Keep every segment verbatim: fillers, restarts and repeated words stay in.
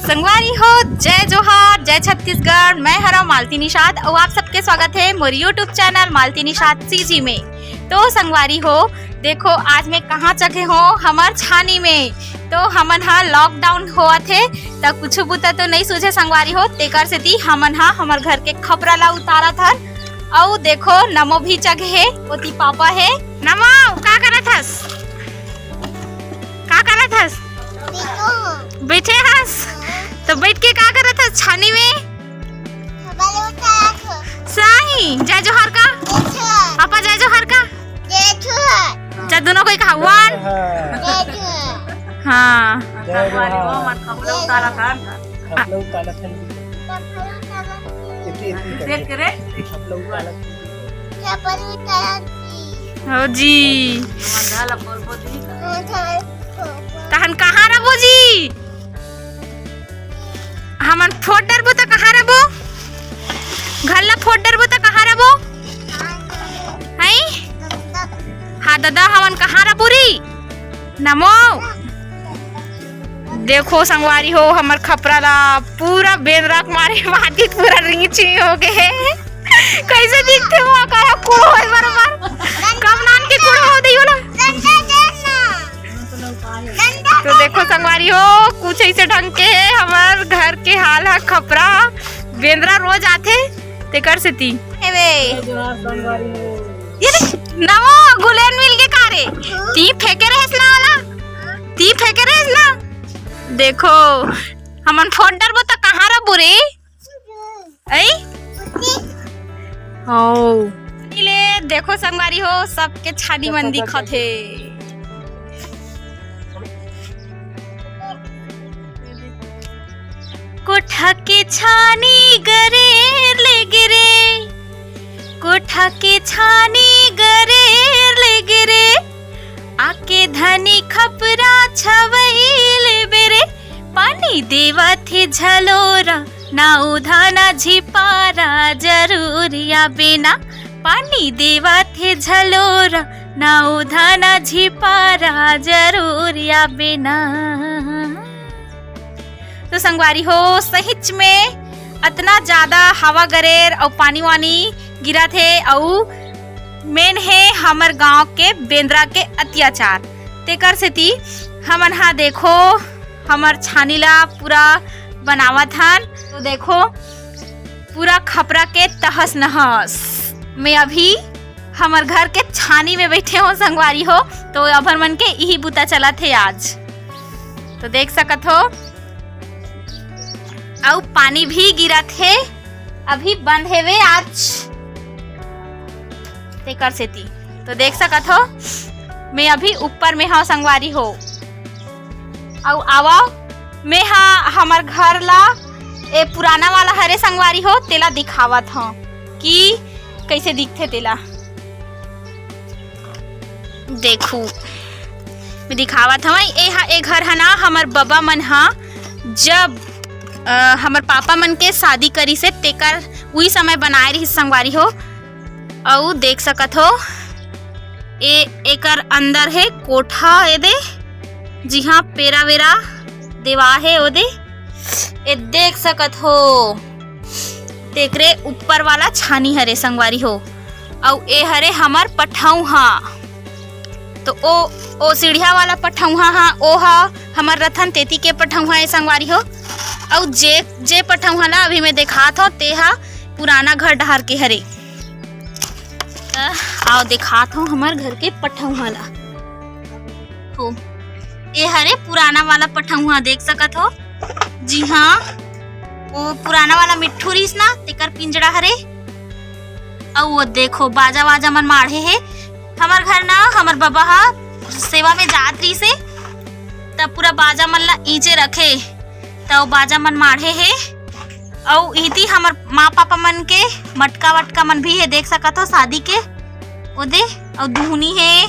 संगवारी हो, जय जोहार, जय छत्तीसगढ़। मैं हरव मालती निषाद अउ आप सबके स्वागत हे मोर YouTube channel Malti Nishad CG में। तो संगवारी हो, देखो, आज मैं कहाँ चघे हो, हमर छानी में। तो हमन हा lockdown होवत हे, त कुछु बुता तो नइ सूझे संगवारी हो, तेकर सेती हमन हा हमर घर के खपरा ला उतारत हन। अउ देखो, नमो भी चघे हे, ओती पापा हे। नमो, का करत हस? का करत हस? बैठे हस? तो बैठ के का करत हस छानी में? सही, जय जोहार का? पापा, जय जोहार का? जय जोहार। अच्छा, दोनों कोई कहा, one। जय जोहार। हाँ। जय जोहार। खपरा उतारत हन। खपरा उतारत हन। इतनी, इतनी करके। खपरा उतारत हन। हो जी। तहन कहाँ रबो जी? हमन फोड़ डरबो त कहाँ रबो? घर ला फोड़ डरबो त कहाँ रबो? हैं? हाँ दादा, हमन कहाँ रबो री? नमो। देखो संगवारी हो, हमर खपरा ला पूरा बेंदरा के मारे माटी पूरा रीची हो गए हे। कैसे दिखथे वो करा कुड़ो है बरोबर। कम नान के कुड़ो हो दियो ना। तो देखो संगवारी हो, कुछ ऐसे ढंग के हे हमर घर के हाल ह। खपरा बेंदरा रोज आथे, तेकर सेती। एवे। ये देख, नमो गुलेन मिल के का रे? ती फेंके रहेस ना वाला? ती फेंके रहेस ना? देखो, हमन फोड़ डरबो त कहाँ रबो रे? ऐ? ओ। ले, देखो संगवारी हो, सबके छानी मन दिखत हे। कोठा के छानी गरेर ले गे रे, कोठा के छानी गरेर ले गे रे, आके धनी खपरा छवई ले बे रे, पानी देवत हे झलोरा, ना उधाना झिपारा, जरूर आबे ना, पानी देवत हे झलोरा, ना उधाना झिपारा, जरूर आबे ना। तो संगवारी हो, सहिच में अतना ज्यादा हवा गरेर अउ पानी वानी गिरत हे, अउ main हे हमर गांव के बेंदरा के अत्याचार। तेकर सेती हमन हा देखो, हमर छानी ला पूरा बनावत हन। तो देखो, पूरा खपरा के तहस नहस। मैं अभी हमर घर के छानी में बैठे हो संगवारी हो, तो अभन मन के इही बुता चलत हे आज। तो देख सकत हो, अउ पानी भी गिरत हे, अभी बंद हेवे आज, तेकर सेती। तो देख सकत हो, मैं अभी ऊपर में हव संगवारी हो। अउ आवा, मैं हा हमर घर ला, ए पुराना वाला हरे संगवारी हो, तेला दिखावत हव कि कैसे दिखथे तेला। देखू, मैं दिखावत हव, ए हा, ए घर हा ना, हमर बबा मन हा जब, अ, हमर पापा मन के शादी करिस हे, तेकर उही समय बनाए रहिस संगवारी हो। अउ देख सकत हो, ए, एकर अंदर हे कोठा, ए दे, जिहां पेरा वेरा देवा हे, ओ दे, ए देख सकत हो, तेकरे ऊपर वाला छानी हरे संगवारी हो। अउ ए हरे हमर पठौहा। तो ओ, ओ सीढ़िया वाला पठौहा हा, ओ हा हमर रथन तेती के पठौहा ए संगवारी हो। अउ जे, जे पठौहा ला अभी मैं देखात हो, ते हा पुराना घर डहार के हरे। त आओ देखात हो हमर घर के पठौहा ला। हो, ए हरे पुराना वाला पठौहा, देख सकत हो। जी हाँ, वो पुराना वाला मिट्ठू रहिस ना, तेकर पिंजड़ा हरे। अउ वो देखो, बाजा वाजा मन माढ़े हे। हमर घर ना, हमर बबा हा सेवा में जात रहिस हे, त पूरा बाजा मन ला ईंचे रखे, त वो बाजा मन माढ़े हे। अउ इहती हमर माँ पापा मन के मटका वटका मन भी हे, देख सकत हो शादी के। ओ दे, अउ दुहनी हे।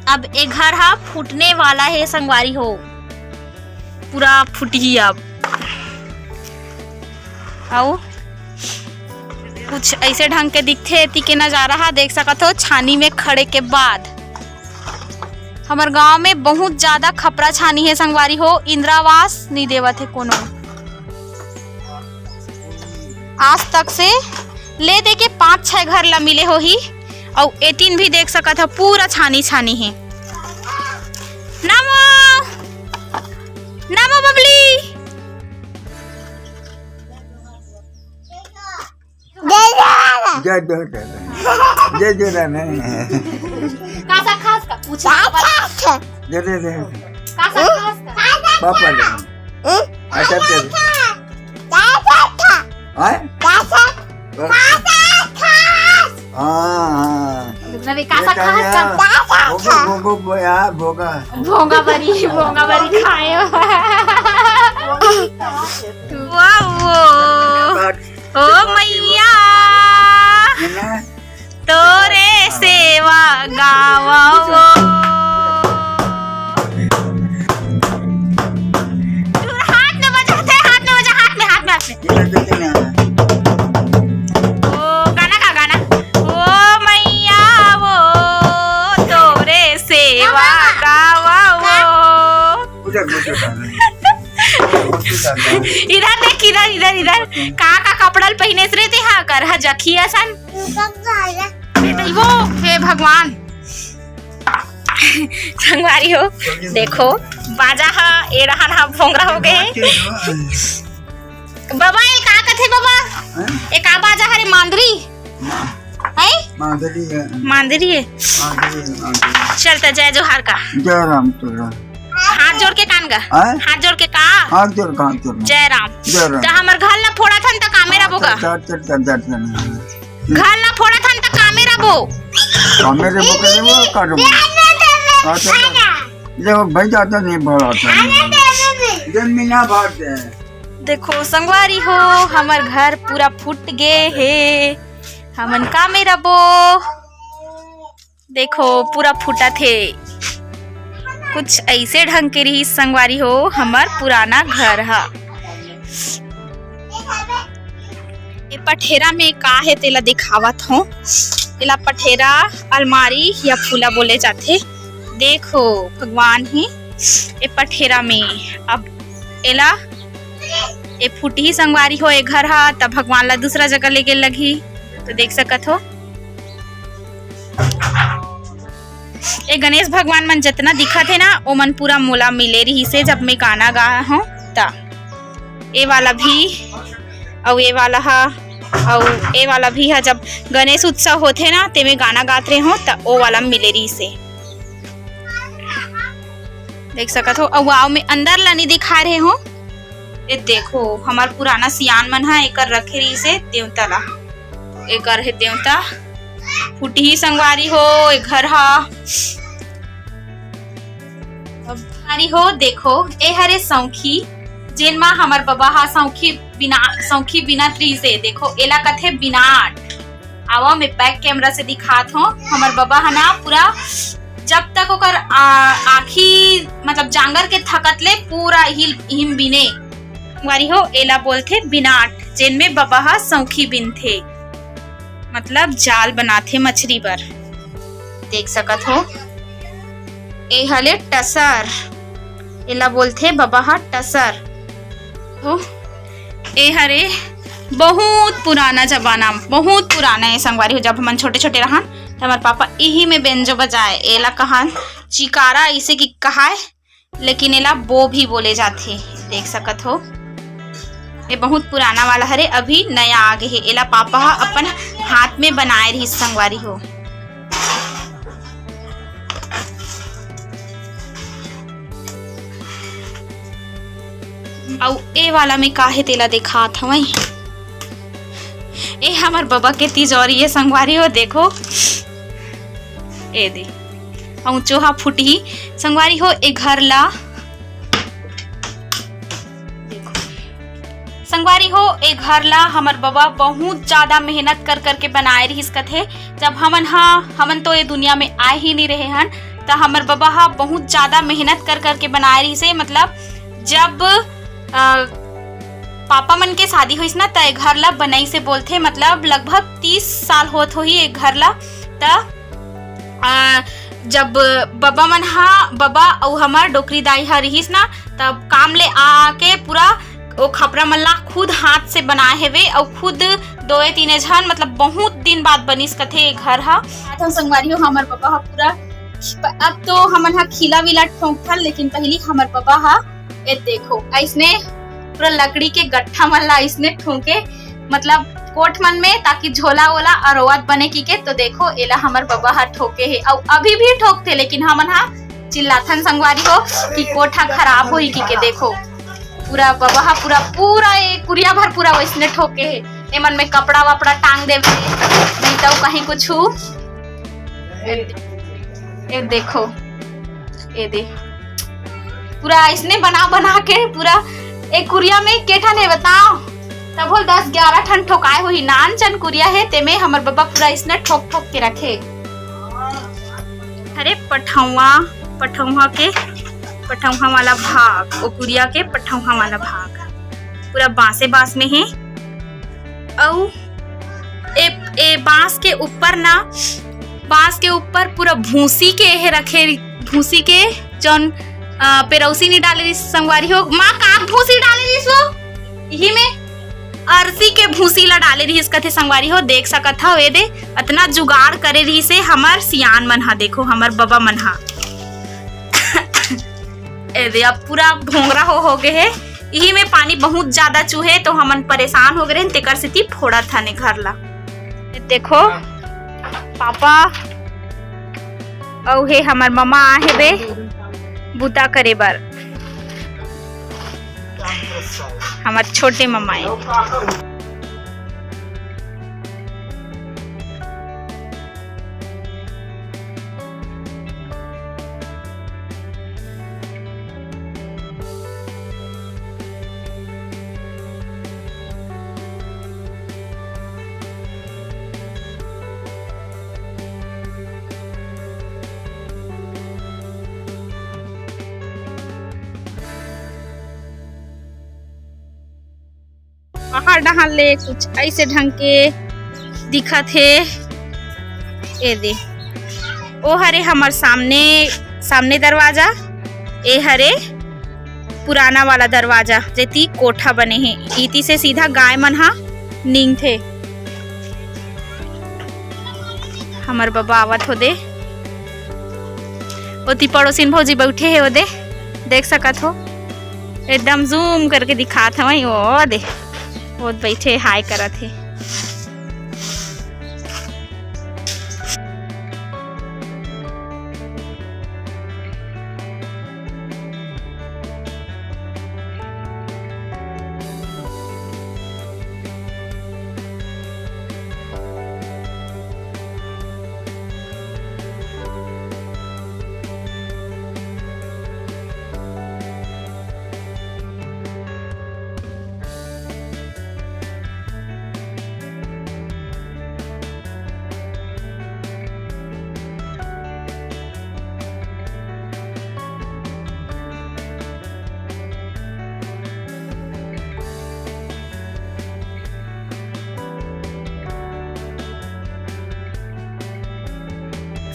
अब ए घर हा फूटने वाला हे संगवारी हो, पूरा फूटही अब। अउ कुछ ऐसे ढंग के दिखथे एती के नजारा हा, देख सकत हो छानी में खड़े के बाद। हमर गांव में बहुत ज्यादा खपरा छानी हे संगवारी हो, इंदिरा आवास नहीं देवत हे कोनो। आज तक से ले दे के पाँच छह घर ला मिले होही, अउ एतीन भी देख सकत हो पूरा छानी छानी हे। नमो, नमो बबली। जय जोहार। जय जोहार। जय जोहार। कासा खास का पूछ। जय जय जय। कासा खास का। पापा ले। हम्म? अच्छा, चल। हाँ? हाँ, हाँ। मतलब, ये कासा ये खास का। भोगा, भोगा, भोगा, यार, भोगा। भोगा बरी, भोगा बरी खाए। वाह, वो। ओ मैया, है ना? तोरे सेवा गावा वो। तोर हाथ में बजाथे, हाथ में बजा, हाथ में, हाथ में, हाथ में। ये तो देखे ना। ओ, गाना का गाना। ओ मैया वो, तोरे सेवा गावा वो। बुझा, बुझा, बुझा। इधर देख, इधर, इधर, इधर। का, का कपड़ा ल पहिने से रे ते हा, कर हा जखी असन। ए दइवो, हे भगवान। संगवारी हो, देखो, बाजा हा, ए रहन हा, भोंगरा हो गए। बाबा, ए का कथे बाबा? हैं? ए का बाजा हरे, मांदरी? हैं? मांदरी है। मांदरी है। मांदरी है, मांदरी। चल त जय जोहार का। जय राम तोरा। हाथ जोड़ के कान गा। हैं? हाथ जोड़ के का? हाथ जोड़ के, हाथ जोड़ के। जय राम। जय राम। त हमर घर ला फोड़त हन त कामे रबो गा। चल, चल, चल, चल, चल। घर ला फोड़त हन त कामे रबो। कामे रबो करे वो काटो। अच्छा, देखो भाई, ज्यादा नहीं भरा था। जमीना भाग है। देखो संगवारी हो, हमर घर पूरा फूट गे हे। हमन कामे रबो। देखो, पूरा फूटत हे। कुछ ऐसे ढंग के रही संगवारी हो, हमर पुराना घर हा। ए पठेरा में का हे, तेला दिखावत हों। एला पठेरा, अलमारी या फूला बोले जाथे। देखो, भगवान हे ए पठेरा में। अब एला, ए फूटही संगवारी हो, ए घर हा, तब भगवान ला दूसरा जगह लेगे लगही। तो देख सकत हो, ए गणेश भगवान मन जतना दिखत हे ना, ओमन पूरा मोला मिले रिहिस हे, जब मैं गाना गाए हों त। ए वाला भी, अउ ए वाला हा, अउ ए वाला भी हा, जब गणेश उत्सव होथे ना, तेमे गाना गात रहे हों, त ओ वाला मिले रिहिस हे। देख सकत हो, अउ आव में अंदर ला नहीं दिखा रहे हों। ए देखो, हमर पुराना सियान मन हा एकर रखे रिहिस हे देवता ला। एकर हे देवता। फुटही संगवारी हो, ए घर हा। अब संगवारी हो, देखो, ए हरे सौंखी, जेन मा हमर बबा हा सौंखी बिना, सौंखी बिनत रिहिस हे। देखो, एला कथे बिनाट। आवा, मैं back camera से दिखात हों। हमर बबा ह ना पूरा, जब तक ओकर आ-, आँखी, मतलब जांगर के थकत ले पूरा हिल, हिम बिने। संगवारी हो, एला बोलथे बिनाट, जेन में बबा ह सौंखी बिनथे, मतलब जाल बनाथे मछरी बर। देख सकत हो, ए हले टसर, एला बोलथे बबा ह टसर। तो ए हरे बहुत पुराना जमाना, बहुत पुराना ए संगवारी हो, जब हमन छोटे-छोटे रहन, त हमर पापा इही में बेंजो बजाए, एला कहन चिकारा, इसे कि कहाय, लेकिन एला बो भी बोले जाथे। देख सकत हो, ए बहुत पुराना वाला हरे, अभी नया आ गे हे। एला पापा ह अपन हाथ में बनाए रिहिस संगवारी हो। अउ ए वाला में का हे, तेला देखात हवंय। ए हमर बबा के तिजोरी ए संगवारी हो, देखो। ए दे, अउ चोहा फुटही संगवारी हो, ए घर ला। देखो। संगवारी हो, ए घर ला हमर बबा बहुत ज्यादा मेहनत कर करके बनाए रिहिस कथे। जब हमन हा, हमन तो ए दुनिया में आए ही नहीं रहे हन, त हमर बबा हा बहुत ज्यादा मेहनत कर करके बनाए रिहिस हे। मतलब जब, अ, पापा मन के शादी होइस ना, त ए घर ला बनई से बोलथे, मतलब लगभग तीस साल होत होही ए घर ला। त, अ, जब बबा मन हा, बबा अउ हमर डोकरी दाई हा रिहिस ना, तब काम ले आके पूरा ओ खपरा मन ला खुद हाथ से बनाए हेवे अउ खुद दोए तीने झन, मतलब बहुत दिन बाद बनिस कथे ए घर हा। आथन संगवारी हो, हमर बबा हा पूरा, अब तो हमन हा खीला वीला ठोंकथन, लेकिन पहिली हमर बबा हा, ए देखो, अइसने पूरा लकड़ी के गट्ठा मन ला अइसने ठोंके, मतलब कोठ मन में, ताकि झोला वोला अरोवत बने की के। तो देखो, एला हमर बबा हा ठोके हे, अउ अभी भी ठोकथे, लेकिन हमन हा चिल्लाथन संगवारी हो कि कोठ हा खराब होही की के। देखो, पूरा बबा हा पूरा, पूरा ए कुरिया भर पूरा वइसने ठोके हे। एमन में कपड़ा वपड़ा टांग देवे, नहीं तो कहीं कुछ। ए, ए देखो, ए दे, पूरा अइसने बना बना के पूरा एक कुरिया में के ठन हे बताओ? तभो दस ग्यारह ठन ठोकाए होही, नान चन कुरिया हे, तेमे हमर बबा पूरा अइसने ठोक ठोक के रखे। अरे पठौहा, पठौहा के, पठौहा वाला भाग, ओ कुरिया के पठौहा वाला भाग पूरा बांसे बांस में हे। अउ ए, ए बांस के ऊपर ना, बांस के ऊपर पूरा भूसी के हे रखे, भूसी के जौन, अ, पेरौसी नी डाले रिहिस संगवारी हो। माँ का भूसी डाले रिहिस हो? इही में अरसी के भूसी ला डाले रिहिस कथे संगवारी हो। देख सकत हव, ए दे, अतना जुगाड़ करे रिहिस हे हमर सियान मन हा। देखो, हमर बबा मन हा। ए दे, अब पूरा भोंगरा हो, हो गे हे। इही में पानी बहुत ज्यादा चूहे, तो हमन परेशान हो गे रहेन, तेकर सेती फोड़त हन ए घर ला। ए देखो, पापा अउ हे हमर ममा आ हेबे बूता करे बर, हमर छोटे ममा ए। बाहर डहार ले कुछ अइसे ढंग के दिखत हे। ए दे, ओ हरे हमर सामने, सामने दरवाजा, ए हरे पुराना वाला दरवाजा, जेती कोठा बने हे, इती से सीधा गाय मन हा नींगथे। हमर बबा आवत हो दे, ओती पड़ोसिन भौजी बइठे हे, ओ दे, देख सकत हो, एकदम zoom करके दिखात हवं, ओ दे, ओ बइठे हाय करत हे।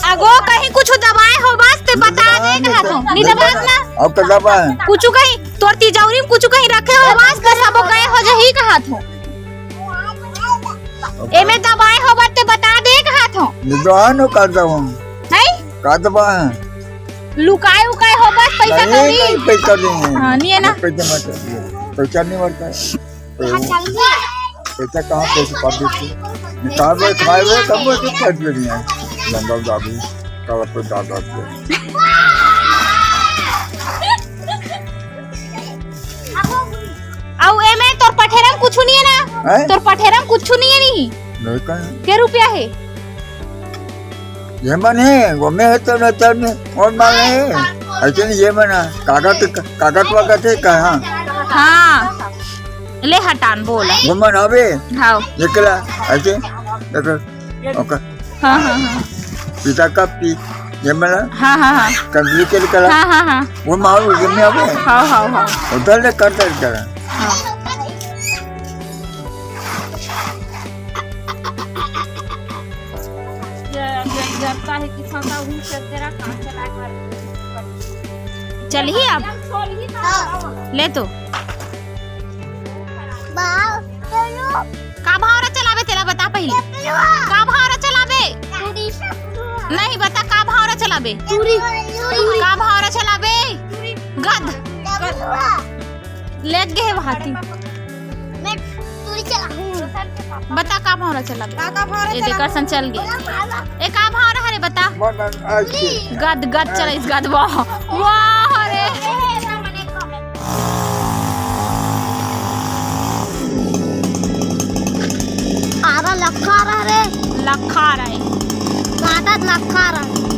अगो, कहीं कुछ दबाए होबस ते बता दे कहत हो। नी दबास ना? अब तो दबाए। कुछ कहीं तोर तिजौरी में कुछ कहीं रखे होबस ते सबो गए हो जही कहत हो। एमे दबाए होबस ते बता दे कहत हो। निदान कर दो। हैं? का दबाए? लुकाए उकाए होबस पैसा नहीं, कौड़ी? नहीं, पैसा नहीं है। हाँ, नहीं है ना? पैसा मत दीजिए। पैसा नहीं बढ़ता है। तो पैसा कहाँ, पैसा पब्लिक से निकाल रहे, खाए रहे, सब कुछ कर दे रही है। जंगल दादी, कल पे दादा के। अउ एमे तोर पठेरा में कुछु नहीं है ना? हैं? तोर पठेरा में कुछु नहीं है नहीं? नहीं कहीं। के रुपया है? ये मन है, वो में है तो न चल में, और मन है। ऐसे नहीं ये मन है। कागज, कागज वागज है कहाँ? हाँ। ले हटान बोला। वो मन हवे। हाँ। निकला, ऐसे, देखो, ओकर। हाँ, हाँ, हाँ। पिता का पी, ये मन है। हाँ, हाँ, हाँ। कंजरी के निकला। हाँ, हाँ, हाँ। वो माहौल उधर में हवे। हाँ, हाँ, हाँ। उधर ले करता निकला। हाँ। काहे कि संता हूँ से तेरा काम चला कर। चलही अब? ले तो। का भावरा चलाबे, तेला बता पहिले। का भावरा चलाबे? नहीं, बता, का भावरा चलाबे? का भावरा चलाबे? गद। ले गे हे वहाती। बता, का भावरा चलाबे? का, का भावरा ए, चलाबे? देखर सन चल गे। ए, का भावरा हरे, बता। गद, गद चलाइस, गद। वाह, वाह रे। आधा लखा रहा रे। लखा रहा है। आधा लखा रहा।